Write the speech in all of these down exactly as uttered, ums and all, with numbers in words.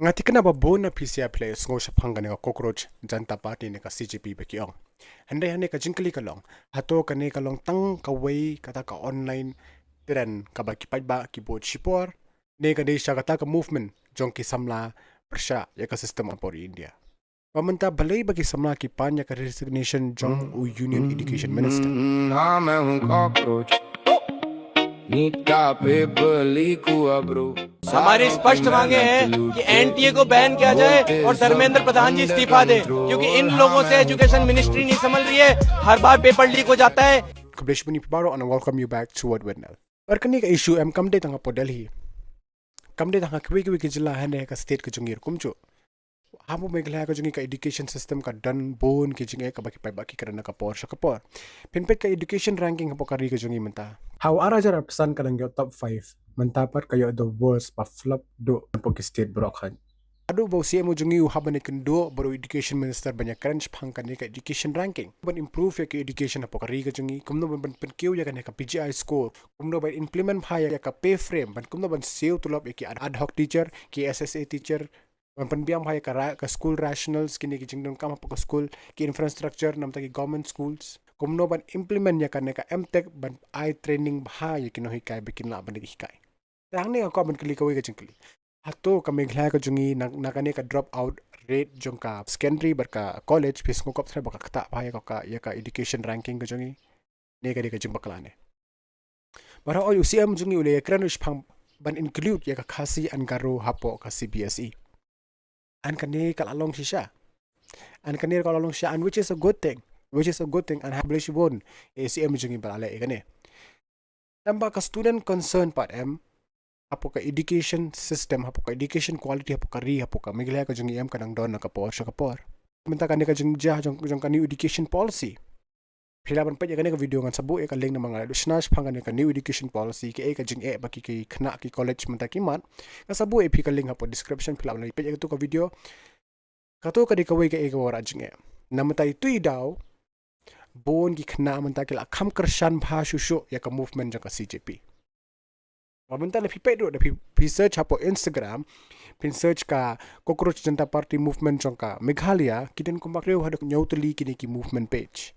Nga thikna ba bun na phi sngewsih phi la ïohsngew shaphang kane ka Cockroach Janta Party ne ka C J P ba ki ong. Hynrei hangne ka jingkylli ka long, hato kane ka long tang kawei kata ka online trend kaba ki paidbah ki bud shipor, ne ka dei sha kata ka movement jong ki samla pyrshah ïa ka system apor India? Ba mynta balei ba ki samla ki pan ïa ka resignation jong u Union Education Minister? हाँ मैं हूँ कॉकरोच, नीट का पेपर लीक हुआ ब्रो। हमारी स्पष्ट मांगे हैं कि एनटीए को बैन किया जाए और धर्मेंद्र प्रधान जी इस्तीफा दे, क्योंकि इन लोगों से एजुकेशन मिनिस्ट्री नहीं संभल रही है। हर बार पेपर लीक हो जाता है। Khublei shibun ïa phi baroh and welcome you back to Word With Nel. Bad kane ka issue em kam dei tang hapoh Delhi, kam dei tang ha kiwei kiwei ki jylla, hynrei ha ka state ka jong ngi ruh kumjuh. Hapoh Meghalaya ka jong ngi ka education system ka don bun ki jingeh kaba ki paidbah ki kren na ka por sha ka por. Phin peit ka education ranking hapoh ka ri ka jong ngi mynta, ha u ar hajar arphew san ka dang ïoh top five, mynta pat ka ïoh the worst, ba flop duh hapoh ki state baroh khyndiat. Haduh ba u C M u jong ngi u hap ban ïakynduh bad u education minister ban ïakren shaphang kane ka education ranking, ban improve ïa ka education hapoh ka ri ka jong ngi, kumno ban, ban pynkiew ïa kane ka P G I score, kumno ban implement bha ïa ka pay frame, ban kumno ban siew tulop ïa ki ad hoc teacher, ki S S A teacher, ban pynbiang bha ïa ka ra-, ka school rationals, kine ki jingdonkam hapoh ka school, ki infrastructure namar ki government schools, kumno ban implement ïa kane ka M Tech ban ai training bha ïa ki nonghikai ba kin lah ban hikai. Te hangne nga kwah ban kylli kawei ka jingkylli. Hato ka Meghalaya ka jong ngi na, na kane ka drop out rate jong ka secondary bad ka college, phi sngewkop trai ba ka ktah bha ïa ka, ïa ka education ranking ka jong ngi? Ne ka dei ka jingbakla ne? Bad hooid u C M jong ngi u la ïakren shaphang ban include ïa ka Khasi and Garo hapoh ka C B S E. And kane ka la long shisha. And kane ka la long shisha, and which is a good thing. Which is a good thing, and khublei shibun ïa u C M jong ngi ba la leh ïa kane. Tangba ka student concern pat em, hapoh ka education system, hapoh ka education quality hapoh ka ri, hapoh ka Meghalaya ka jong ngi em, ka dang don na ka por sha ka por. Mynta kane ka jingjia jong, jong ka new education policy. Phi lah ban peit ïa kane ka video, ngan sa buh ïa ka link namar nga la duh shna shaphang kane ka new education policy, kaei ka jingeh ba ki, ki khynnah ki college mynta ki mad. Ngan sa buh ïa phi ka link hapoh description, phi lah ban peit ïa katu ka video. Katu ka dei kawei kaei ka wanrah jingeh. Namar mynta itu i daw, bun ki khynnah mynta ki la kham kyrshan bha shuh shuh ïa ka movement jong ka C J P. Ba mynta lada phi peit ruh, da phi, phi search hapoh Instagram, phin search ka Cockroach Janta Party movement jong ka Meghalaya, ki don kumba hynriew haduh hynñiew tylli kine ki movement page.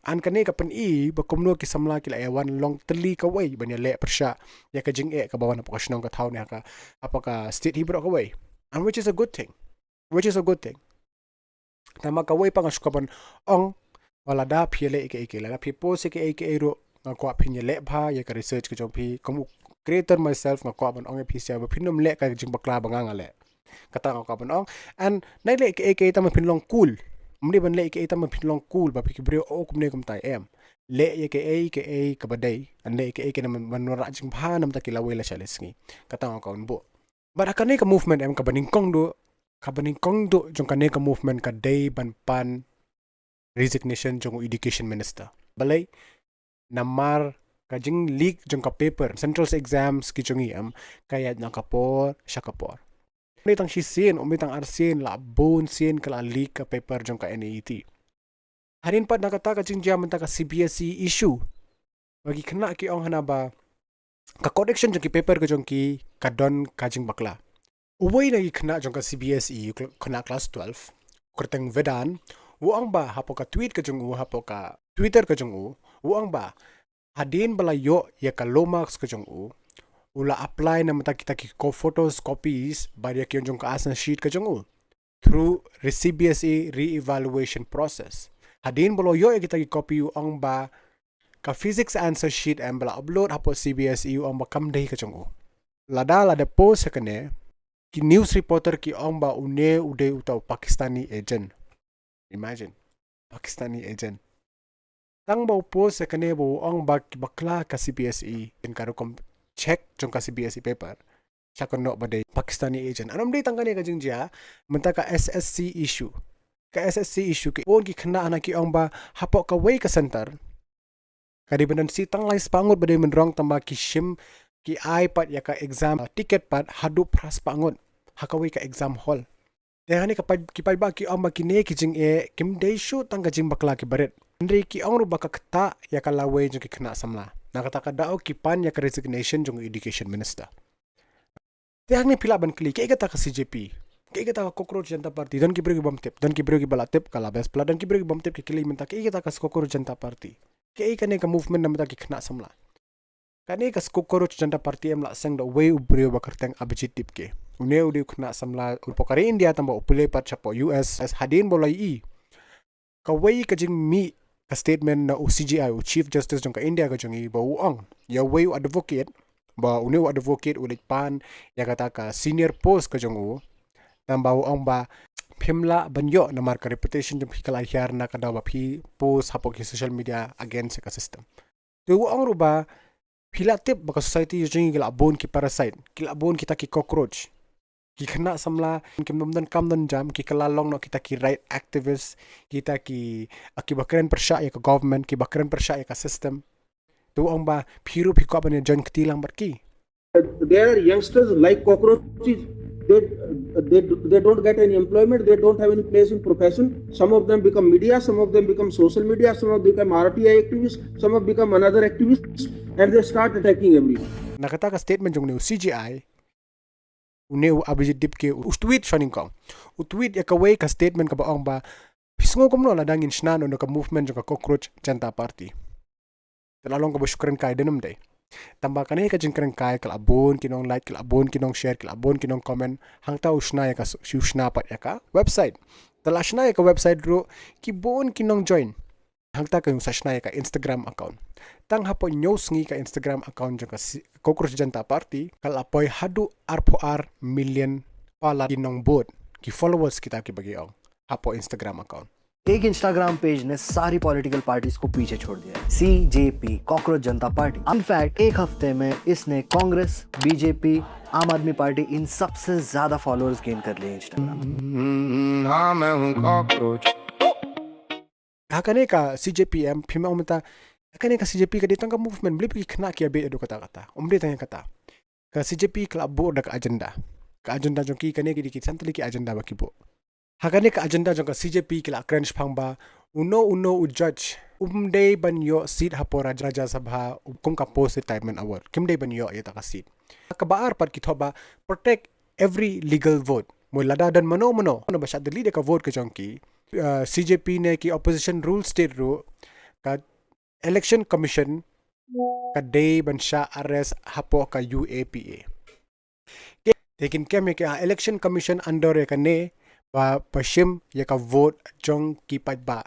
And kane ka pyni ba kumno ki samla ki la ïa wan long tylli kawei ban ïaleh pyrshah ïa ka jingeh kaba wan hapoh ka shnong ka thaw ne ha ka, hapoh ka state hi baroh kawei. And which is a good thing. Which is a good thing. Tangba kawei pat nga shu kwah ban ong, ba lada phi ïaleh ïa kaei kaei, lada phi post ïa kaei kaei ruh, nga kwah phin ïaleh bha ïa ka research ka jong phi. Kum u creator myself, nga kwah ban ong ïa phi sha ba phin ym leh ka jingbakla ba nga nga leh. Kata nga kwah ban ong. And nai leh kaei kaei tang ba phin long cool. Ym dei ban leh kaei tang ba phin long cool, ba phi ki briew, oh, kumne kumtai, em. Leh ïa kaei kaei kaba dei, and leh ïa kaei kaei namar ban wanrah jingbha namar ki lawei lashai lashisngi. Kata nga kwah ban buh. Bad ha kane ka movement em, kaba nyngkong duh, kaba nyngkong duh jong kane ka movement ka dei ban pan resignation jong u education minister. Balei? Namar ka jingleak jong ka paper, central exams ki jong ngi em, ka ïaid na ka por sha ka por. Ym dei tang shisien, ym dei tang arsien, la bun sien ka la leak ka paper jong ka N E E T. Hadien pat na kata ka jingjia mynta ka C B S E issue, ba ki khynnah ki ong hana ba ka correction jong ki paper ka jong ki ka don ka jingbakla. Uwei na ki khynnah jong ka C B S E, khynnah class twelve, kyrteng Vedan, u ong ba hapoh ka tweet ka jong u, hapoh ka Twitter ka jong u, u ong ba hadien ba la ïoh ïa ka low marks ka jong u, u la apply namar kita ki photos, copies bad ïa ki jong ka answer sheet ka jong u through the C B S E re-evaluation process. Hadien ba la ïoh ïa kita ki copy, u ong ba ka physics answer sheet em ba la upload hapoh C B S E, u ong ba kam dei ka jong u. Lada, lada post ïa kane, ki news reporter ki ong ba une u dei uta u Pakistani agent. Imagine, Pakistani agent. Tang ba u post ïa kane ba u ong ba ki bakla ka C B S E, kin ka rukom check jong ka C B S E paper, sha kynnoh ba dei Pakistani agent. Ym dei tang kane ka jingjia, mynta ka S S C issue. Ka S S C issue, ki bun ki khynnah hana ki ong ba hapoh kawei ka center ka dei ban don shi tang lai spah ngut ba dei ban rung, tangba ki shim, ki ai pat ïa ka exam ticket pat haduh phra spah ngut ha kawei ka exam hall. Te hangne ka paid, ki paidbah ki ong ba kine ki jingeh kim dei shuh tang ka jingbakla ki barit, hynrei ki ong ruh ba ka ktah ïa ka lawei jong ki khynnah samla. Na kata ka daw ki pan ïa ka resignation jong u education minister. Te hangne phi lah ban kylli, kaei kata ka C J P? Kaei kata ka Cockroach Janta Party? Don ki briew ki bym tip, don ki briew kiba la tip ka la best palat, don ki briew ki bym tip ki kylli mynta, kaei kata ka Cockroach Janta Party? Kaei kane ka movement na mynta ki khynnah samla? Kane ka Cockroach Janta Party em lah seng da uwei u briew ba kyrteng Abhijeet Dipke. Une u dei u khynnah samla u pokari India tang ba u pule pat shapoh U S hadien ba u la ïohi kawei ka jingmih ka statement na u C J I, u Chief Justice jong ka India ka jong ngi, ba u ong ïa uwei u advocate, ba une u advocate u leit pan ïa kata ka senior post ka jong u, tang ba u ong ba phim lah ban ïoh namar ka reputation jong phi ka la hiar na ka daw ba phi post hapoh ki social media against ka system. Te u ong ruh ba phi lah tip ba ka society jong ngi ki lah bun ki parasite, ki lah bun kita ki cockroach. Ki khynnah samla kim don kam don jam, ki kylla long noh kita ki right activist, kita ki, ah, kiba kren pyrshah ïa ka government, kiba kren pyrshah ïa ka system. Te u ong ba phi ruh phi kwah ban ïa join kti lang bad ki. There are youngsters like cockroaches. They, they, they don't get any employment. They don't have any place in profession. Some of them become media. Some of them become social media. Some of them become R T I activists. Some have become another activists. And they start attacking everyone. Na kata ka statement jong une u C J I, une u Abhijeet Dipke u tweet shwa nyngkong. U tweet ïa kawei ka statement kaba ong ba phi sngew kumno lada ngin shna noh na ka movement jong ka Cockroach Janta Party. Te la long kaba shu kren kai, dei ne ym dei? Tang ba kane ka jingkren kai ka lah bun ki nong like, ka lah bun ki nong share, ka lah bun ki nong comment. Hangta u shna ïa ka s-, u shna pat ïa ka website. Te la shna ïa ka website ruh ki bun ki nong join. Hangta ka u sa shna ïa ka Instagram account. Tang hapoh hynñiew sngi ka Instagram account jong ka si-, Cockroach Janta Party ka la poi haduh arphew ar million palat ki nong bud, ki followers kita kiba ki ong hapoh Instagram account. एक Instagram page ने सारी पॉलिटिकल पार्टीज को पीछे छोड़ दिया है। C J P, कॉकरोच जनता पार्टी। इनफैक्ट एक हफ्ते में इसने कांग्रेस, B J P, आम आदमी पार्टी, इन सबसे ज्यादा फॉलोअर्स गेन कर लिए Instagram। हाँ, मैं हूँ कॉकरोच। Ha kane ka C J P em, phim ong mynta ha kane ka C J P ka dei tang ka movement, balei phi khynnah ki ïa bit haduh katta katta? Ym dei tang ïa kata. Ka C J P ka la buh da ka agenda. Ka agenda jong ki, kane ki dei ki san tylli ki agenda ba ki buh. Ha kane ka agenda jong ka C J P ki la kren shaphang ba uno uno u judge um dei ban ïoh seat hapoh Rajya Sabha kum ka post retirement award. Kim dei ban ïoh ïa kata ka seat. Kaba ar pat ki thoh ba protect every legal vote. Mo lada don mano mano, mano ba shah delete ïa ka vote ka jong ki, uh, C J P ne ki opposition ruled state ruh, ka Election Commission ka dei ban shah arrest hapoh ka U A P A. Te kin kem ïa ka Election Commission under ïa kane ba, ba shim ïa ka vote jong ki paidbah.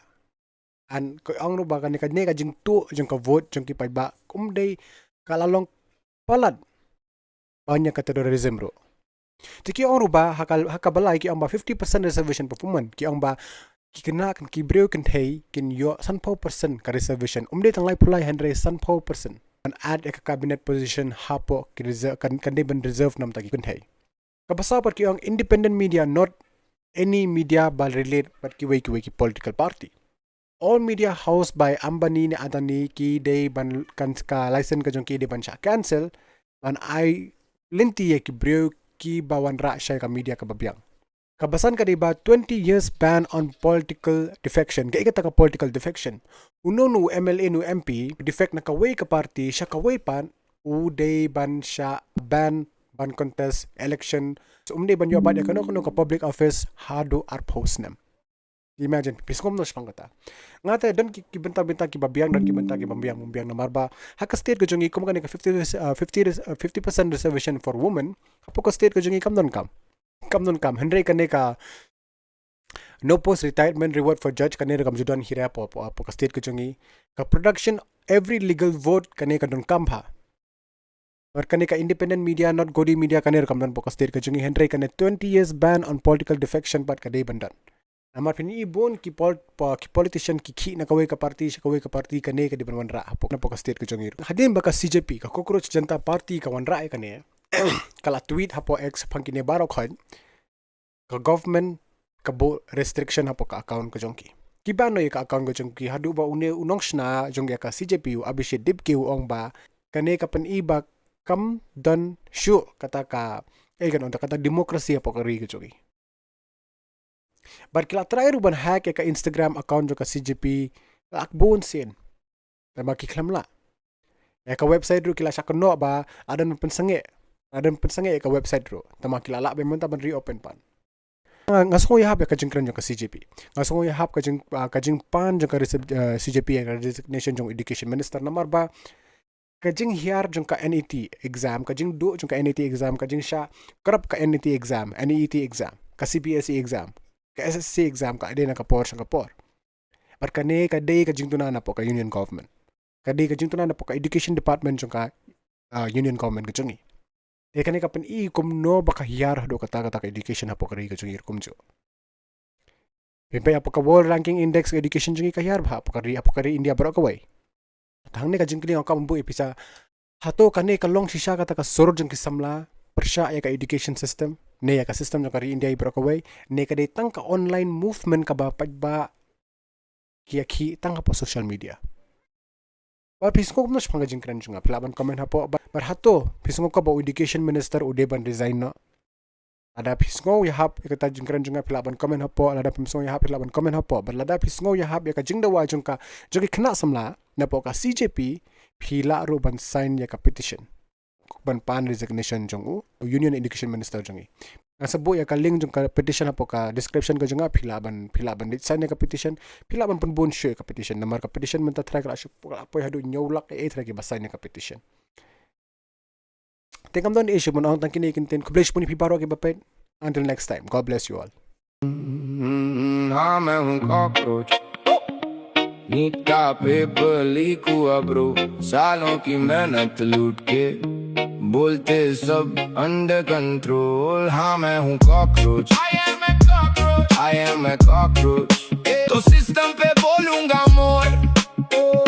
Hynrei ka ong ruh ba kane, kane ka jingtuh jong ka vote jong ki paidbah um dei, ka la long palat ban ïa ka terrorism ruh. Te ki ong ruh ba ha ka, ha kaba lai ki ong ba fifty percent reservation for women. Ki ong ba ki khynnah, ki briew kynthei kin ïoh sanphew percent ka reservation. Um dei tang laiphew lai hynrei sanphew percent. Ban add ïa ka cabinet position hapoh ki reserve, kan, kan dei ban reserve namar ki kynthei. Kaba saw pat ki ong independent media, not any media ba relate bad kiwei kiwei ki political party. All media house by Ambani ne Adani ki dei ban, kan, ka license ka jong ki dei ban shah cancel, ban ai lynti ïa ki briew kiba wanrah sha ka media kaba biang. Kaba san ka dei ba twenty years ban on political defection. Kaei kata ka political defection? Uno uno u M L A ne u M P defect na kawei ka party sha kawei pat, u dei ban shah ban, ban contest election. So, um dei ban ïoh bat ïa kano kano ka public office haduh arphew snem. Imagine, phi sngew kumno shaphang kata? Nga te don ki, ki bynta bynta kiba biang, don ki bynta kiba biang, biang namar ba ha ka state ka jong ngi kum kane ka fifty, uh, fifty, uh, fifty percent reservation for women. Hapoh ka state ka jong ngi kam don kam. Kam don kam. Hynrei kane ka no post retirement reward for judge kane ruh kam ju don hi re hapoh, hapoh, hapoh ka state ka jong ngi. Ka production every legal vote kane ka don kam ha. Bad kane ka independent media, not gaudy media, kane ruh kam don hapoh ka state ka jong ngi. Hynrei kane twenty years ban on political defection pat ka dei ban don. Namar phin ïohi bun ki pol-, pa-, ki politician ki khih na kawei ka party sha kawei ka party, kane ka dei ban wanrah hapoh, na hapoh ka state ka jong ngi ruh. Hadien ba ka C J P, ka Cockroach Janta Party ka wanrah ïa kane, ka la tweet hapoh X shaphang kine baroh khoit, ka government ka buh restriction hapoh ka account ka jong ki. Kiba noh ïa ka account ka jong ki haduh ba une u nongshna jong ïa ka C J P, u Abhijeet Dipke, u ong ba kane ka pyni ba kam don shuh kata ka, eh, kan ong kata democracy hapoh ka ri ka jong ngi. Bad ki la try ruh ban hack ïa ka Instagram account jong ka C J P lak bun sien. Tangba ki khlem lah. Ïa ka website ruh ki la shah kynnoh ba la don ban pynsangeh. Lada pynsangeh ïa ka website ruh, tangba ki la lah beit mynta ban reopen pat. Nga, nga sngew ïahap ïa ka jingkren jong ka C J P. Nga sngew ïahap ka jing, ah, ka jingpan jong ka resig-, ah, C J P ïa ka resignation jong Education Minister, namar ba ka jinghiar jong ka N E T exam, ka jingduh jong ka N E T exam, ka jingshah krep ka N E T exam, N E E T exam, ka C B S E exam, ka S S C exam, ka dei na ka por sha ka por. Bad kane ka dei ka jingduna napoh ka Union Government. Ka dei ka jingduna napoh ka Education Department jong ka, ah, Union Government ka jong ngi. Te kane ka pyni kumno ba ka hiar haduh katta katta ka education hapoh ka ri ka jong ngi ruh kumjuh. Pynpeit hapoh ka World Ranking Index ka education jong ngi ka hiar bha hapoh ka ri, hapoh ka ri India baroh kawei. Te hangne ka jingkylli nga kwah ban buh ïa phi sa, hato kane ka long shisha kata ka sur jong ki samla pyrshah ïa ka education system, ne ïa ka system jong ka ri India baroh kawei, ne ka dei tang ka online movement kaba paidbah ki ïakhih tang hapoh social media? Bad phi sngew kumno shaphang ka jingkren jong nga, phi lah ban comment hapoh. Bad, bad hato phi sngew kumba u Education Minister u dei ban resign noh? Lada phi sngew ïahap ïa kata jingkren jong nga, phi lah ban comment hapoh. Lada phim sngew ïahap, phi lah ban comment hapoh. Bad lada phi sngew ïahap ïa ka jingdawa jong ka, jong ki khynnah samla napoh ka C J P, phi lah ruh ban sign ïa ka petition ban pan resignation jong u Union Education Minister jong ngi. Nga sa buh ïa ka link jong ka petition hapoh ka description ka jong nga, phi lah ban, phi lah ban leit sign ïa ka petition, phi lah ban pynbun shuh ïa ka petition. Namar ka petition mynta tharai ka la shu, ka la poi haduh hynñiew lak eh, tharai kiba sign ïa ka petition. Te ngam don issue ban ong tang kine ki ktien. Khublei shibun ïa phi baroh kiba peit. Until next time, God bless you all. हाँ, मैं हूँ कॉकरोच, नीट का पेपर लीक हुआ ब्रो, सालों की मेहनत लूट के बोलते सब अंडर कंट्रोल। हाँ, मैं हूँ कॉकरोच, I am a cockroach, I am a cockroach। तो सिस्टम पे बोलूंगा मोर।